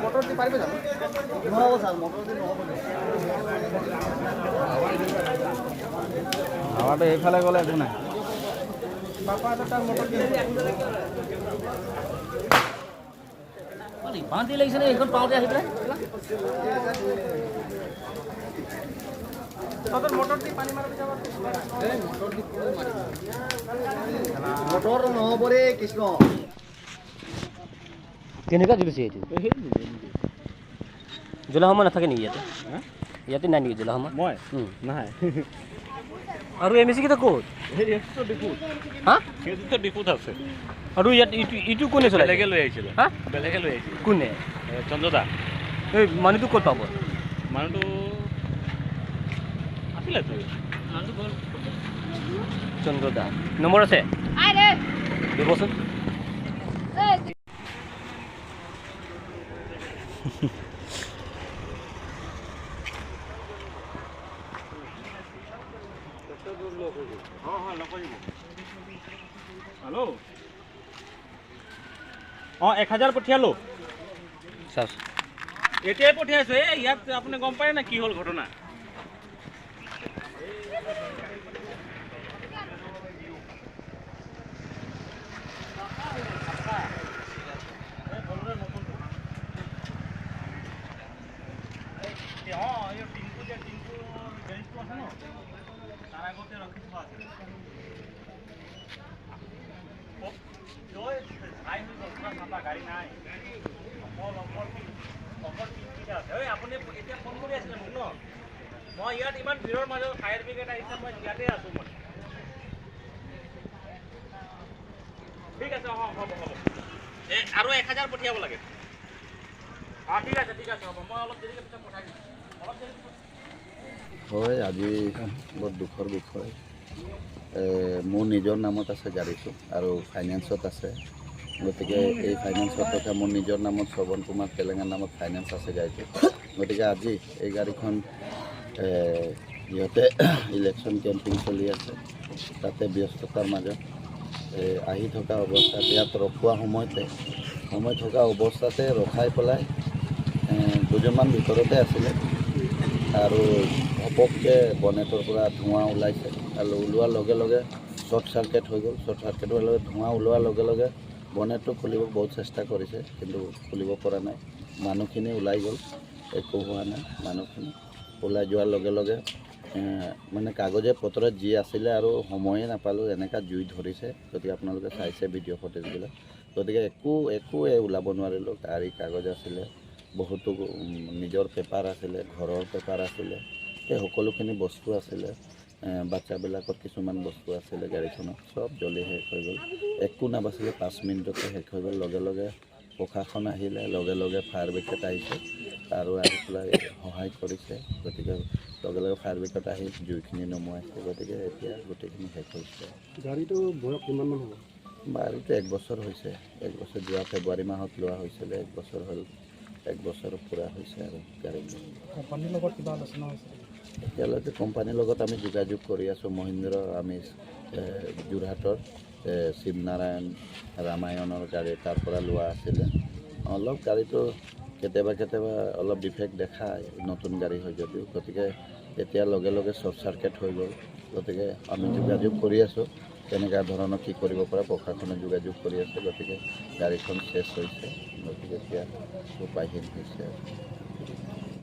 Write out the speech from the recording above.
Motor দি পাৰিব জানো? নহ'ব ছাৰ, মটৰ দি নহ'ব। হাৱাটো এইফালে গ'লে একো নাই। ইমান দেৰি লাগিছে নে এইখন পাওঁতে আহি পেলাই? মটৰ নহ'ব ৰে কৃষ্ণ। কেনেকুৱা জ্বলিছে এইটো? জ্বলা সময় নাথাকে নেকি ইয়াতে? ইয়াতে নাই নেকি জ্বলা সময়? মই নাই। আৰু এম এ চি কেইটা ক'ত? হা? সেইটোতো ডিপুত আছে। আৰু ইয়াত ইটো কোনে চলাই? বেলেগে লৈ আহিছিলে। হা? বেলেগে লৈ আহিছিলে। কোনে? চন্দ্ৰদা। এই মানুহটো ক'ত পাব? মানুহটো আছিলে তো। চন্দ্ৰদা নম্বৰ আছে? দিবচোন। হেল্ল', অঁ 1000 পঠিয়ালোঁ। এতিয়াই পঠিয়াইছোঁ। এই ইয়াত আপুনি গম পায় নাই কি হ'ল ঘটনা? অঁ এই টিংকু যে টিংকু গেৰেজটো আছে ন, তাৰ আগতে ৰখি থোৱা আছিলে। গাড়ী নাই, অকল অকল অকল তিনিটা আছে। ঐ আপুনি এতিয়া ফোন কৰি আছিলে মোক ন? মই ইয়াত ইমান ভিৰৰ মাজত ফায়াৰ ব্ৰিগেড আহিছে, মই ইয়াতে আছোঁ মানে। ঠিক আছে, অঁ হ'ব হ'ব। এই আৰু 1000 পঠিয়াব লাগে। অঁ ঠিক আছে, ঠিক আছে, হ'ব। মই অলপ দেৰিকৈ পিছত পঠাই দিম। অলপ দেৰি। হয়, আজি বৰ দুখৰ বিষয়। মোৰ নিজৰ নামত আছে গাড়ীটো আৰু ফাইনেন্সত আছে। গতিকে এই ফাইনেন্সত থকা মোৰ নিজৰ নামত শ্ৰৱণ কুমাৰ তেলেঙাৰ নামত ফাইনেন্স আছে গাড়ীটো। গতিকে আজি এই গাড়ীখন ইহঁতে ইলেকশ্যন কেম্পিং চলি আছে, তাতে ব্যস্ততাৰ মাজত আহি থকা অৱস্থাত ইয়াত ৰখোৱা সময়তে সময় থকা অৱস্থাতে ৰখাই পেলাই দুজনমান ভিতৰতে আছিলে আৰু ঘপককৈ বনেটৰ পৰা ধোঁৱা ওলাইছে আৰু ওলোৱাৰ লগে লগে শ্বৰ্ট চাৰ্কিট হৈ গ'ল। শ্বৰ্ট চাৰ্কিট হোৱাৰ লগে ধোঁৱা ওলোৱাৰ লগে লগে বনেটটো খুলিব বহুত চেষ্টা কৰিছে, কিন্তু খুলিব পৰা নাই। মানুহখিনি ওলাই গ'ল, একো হোৱা নাই। মানুহখিনি ওলাই যোৱাৰ লগে লগে মানে কাগজে পত্ৰত যি আছিলে আৰু সময়ে নাপালোঁ, এনেকুৱা জুই ধৰিছে। গতিকে আপোনালোকে চাইছে ভিডিঅ' ফুটেজবিলাক। গতিকে একোৱে ওলাব নোৱাৰিলোঁ। গাড়ী কাগজ আছিলে, বহুতো নিজৰ পেপাৰ আছিলে, ঘৰৰ পেপাৰ আছিলে, সেই সকলোখিনি বস্তু আছিলে। বাচ্চাবিলাকৰ কিছুমান বস্তু আছিলে গাড়ীখনত, চব জ্বলি শেষ হৈ গ'ল। একো নাবাচিলে, 5 মিনিটতে শেষ হৈ গ'ল। লগে লগে প্ৰশাসন আহিলে, লগে লগে ফায়াৰ ব্ৰিগেড আহিছে আৰু আহি পেলাই সহায় কৰিছে। গতিকে লগে লগে ফায়াৰ ব্ৰিগেড আহি জুইখিনি নমুৱাইছে। গতিকে এতিয়া গোটেইখিনি শেষ হৈছে। গাড়ীটো বয়স কিমানমান হ'ব? গাড়ীটো 1 বছৰ হৈছে। 1 বছৰ, যোৱা ফেব্ৰুৱাৰী মাহত লোৱা হৈছিলে। 1 বছৰ হ'ল, 1 বছৰ পূৰা হৈছে আৰু গাড়ীটো। কোম্পানীৰ লগত কিবা আলোচনা হৈছে? এতিয়ালৈকে কোম্পানীৰ লগত আমি যোগাযোগ কৰি আছোঁ। মহিন্দ্ৰ আমি যোৰহাটৰ শিৱনাৰায়ণ ৰামায়ণৰ গাড়ী তাৰ পৰা লোৱা আছিলে। অলপ গাড়ীটো কেতিয়াবা কেতিয়াবা অলপ ডিফেক্ট দেখায়, নতুন গাড়ী হয় যদিও। গতিকে এতিয়া লগে লগে শ্বৰ্ট চাৰ্কিট হৈ গ'ল। গতিকে আমি যোগাযোগ কৰি আছোঁ, কেনেকুৱা ধৰণৰ কি কৰিব পাৰে প্ৰশাসনে যোগাযোগ কৰি আছে। গতিকে গাড়ীখন চেছ হৈছে, গতিকে এতিয়া উপায়হীন হৈছে।